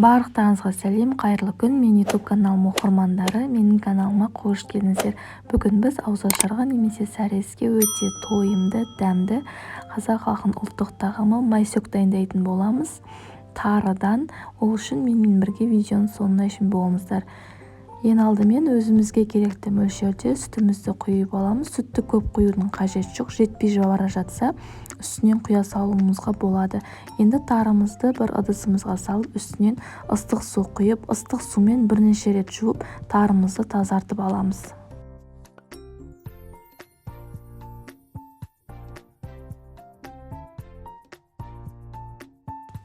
Барлықтарыңызға сәлем, қайырлы күн. Мен YouTube каналым оқырмандары, менің каналыма қош келдіңіздер. Бүгін біз ауызашарға немесе сәреске өте тойымды, дәмді қазақ халқының ұлттық тағамы майсөк дайындайтын боламыз. Тарыдан. Ол үшін менімен бірге видеоның соңына шейін болыңыздар. Ең алдымен өзімізге керекті мөлшерде сүтімізді құйып аламыз. Сүтті көп құюдың қажеті жоқ, жетпей бара жатса үстінен құя салуымызға болады. Енді тарымызды бір ыдысымызға салып, үстінен ыстық су құйып, ыстық сумен бірнеше рет жуып, тарымызды тазартып аламыз.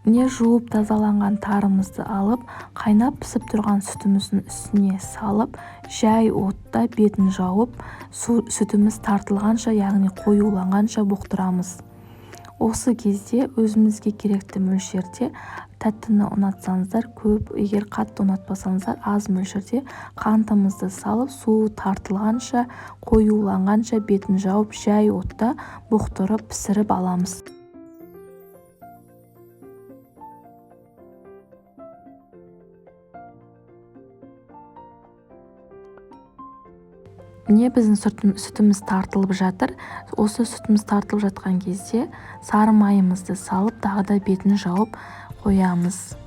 Міне, жуып тазаланған тарымызды алып, қайнап пісіп тұрған сүтіміздің үстіне салып, жай отта бетін жауып, сүтіміз тартылғанша, яғни қоюланғанша бұқтырамыз. Осы кезде өзімізге керекті мөлшерде, тәттіні ұнатсаңыздар көп, егер қатты ұнатпасаңыздар аз мөлшерде қантымызды салып, суы тартылғанша, қоюланғанша бетін жауып, жай отта бұқтырып пісіріп аламыз. Міне, біздің сүтіміз тартылып жатыр. Осы сүтіміз тартылып жатқан кезде сары майымызды салып, тағы да бетін жауып қоямыз.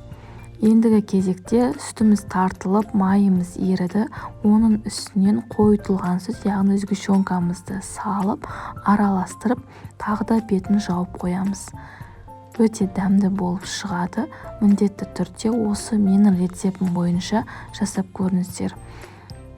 Ендігі кезекте сүтіміз тартылып, майымыз еріді. Оның үстінен қойытылған сүт, яғни сгущенкамызды салып, араластырып, тағы да бетін жауып қоямыз. Өте дәмді болып шығады. Міндетті түрде осы менің рецептім бойынша жасап көріңіздер.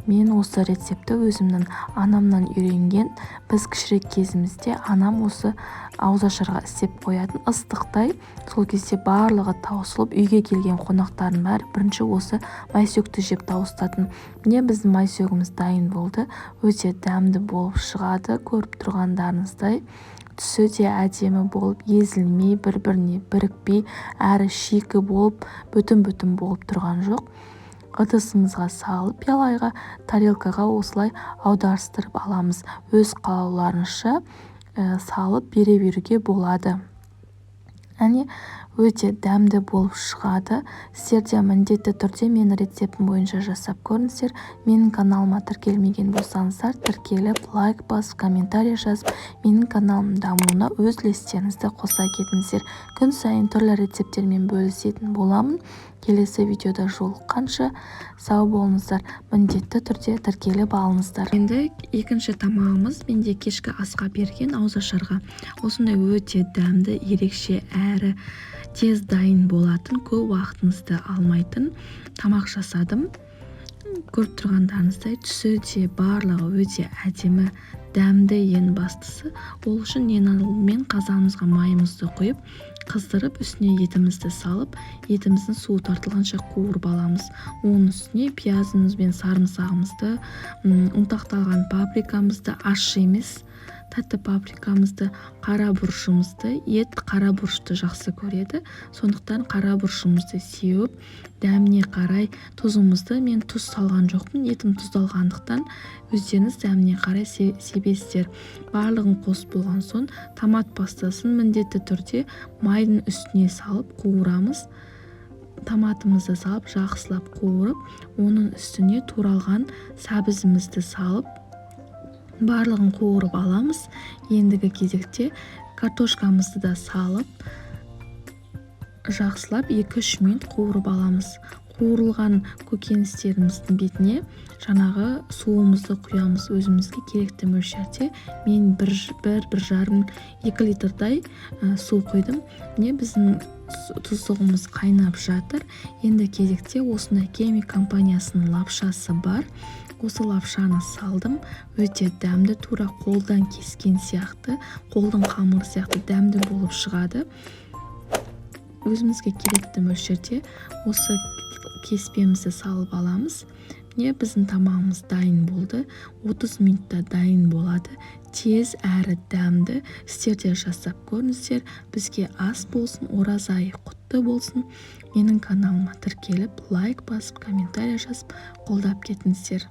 Мен осы рецептті өзімнің анамнан үйренген. Біз кішірек кезімізде анам осы ауызашарға істеп қоятын ыстықтай. Сол кезде барлығы таусылып, үйге келген қонақтардың бәрі бірінші осы майсөкті жеп тауысатын. Міне, біздің майсөгіміз дайын болды. Өте дәмді болып шығады, көріп тұрғандарыңыздай. Түсі де әдемі болып, езілмей, бір-біріне бірікпей, әрі шикі болып, бүтін-бүтін болып тұрған жоқ. Ыдысымызға салып, пиалайға, тарелкаға осылай аударыстырып аламыз. Өз қалауларыңызша салып бере беруге болады. Әне, өте дәмді болып шығады. Сіздер де міндетті түрде менің рецептім бойынша жасап көріңіздер. Менің каналыма тіркелмеген болсаңыздар, тіркеліп, лайк басып, комментарий жазып, менің каналымның дамуына өз үлестеріңізді қоса кетіңіздер. Күн сайын түрлі рецепттермен бөлісетін боламын. Келесі видеода жолыққанша сау болыңыздар. Міндетті түрде тіркеліп алыңыздар. Енді екінші тамағымыз менде кешкі асқа берген ауызашарға. Осындай өте дәмді, ерекше әрі тез дайын болатын, көп уақытыңызды алмайтын тамақ жасадым. Көріп тұрғандарыңыздай түсі де барлығы өте әдемі, дәмді. Ең бастысы, ол үшін ең алдымен қазанымызға майымызды құйып, қыздырып, үстіне етімізді салып, етіміздің суы тартылғанша қуырып аламыз. Оның үстіне пиязымыз бен сарымсағымызды, ұнтақталған паприкамызды, ащы емес тәтті паприкамызды, қара бұрышымызды. Ет қара бұрышты жақсы көреді, сондықтан қара бұрышымызды сеуіп, дәміне қарай тұзымызды, мен тұз салған жоқпын, етім тұздалғандықтан өздеріңіз дәміне қарай себесіздер. Барлығын қосып болған соң томат пастасын міндетті түрде майдың үстіне салып қуырамыз. Томатымызды салып, жақсылап қуырып, оның үстіне туралған сәбізімізді салып, барлығын қуырып аламыз. Ендігі кезекте картошкамызды да салып, жақсылап 2-3 минут қуырып аламыз. Қуырылған көкөністеріміздің бетіне жаңағы суымызды құямыз. Өзімізге керекті мөлшерде мен бір жарым, екі литрдай су құйдым. Міне, біздің тұздығымыз қайнап жатыр. Енді кезекте осындай Кеми компаниясының лапшасы бар. Осы лапшаны салдым. Өте дәмді, тура қолдан кескен сияқты, қолдың қамыры сияқты дәмді болып шығады. Өзімізге керекті мөлшерде осы кеспемізді салып аламыз. Міне, біздің тамағымыз дайын болды. 30 минутта дайын болады. Тез әрі дәмді. Сіздер де жасап көріңіздер. Бізге ас болсын, ораза айы құтты болсын. Менің каналыма тіркеліп, лайк басып, комментарий жазып, қолдап кетіңіздер.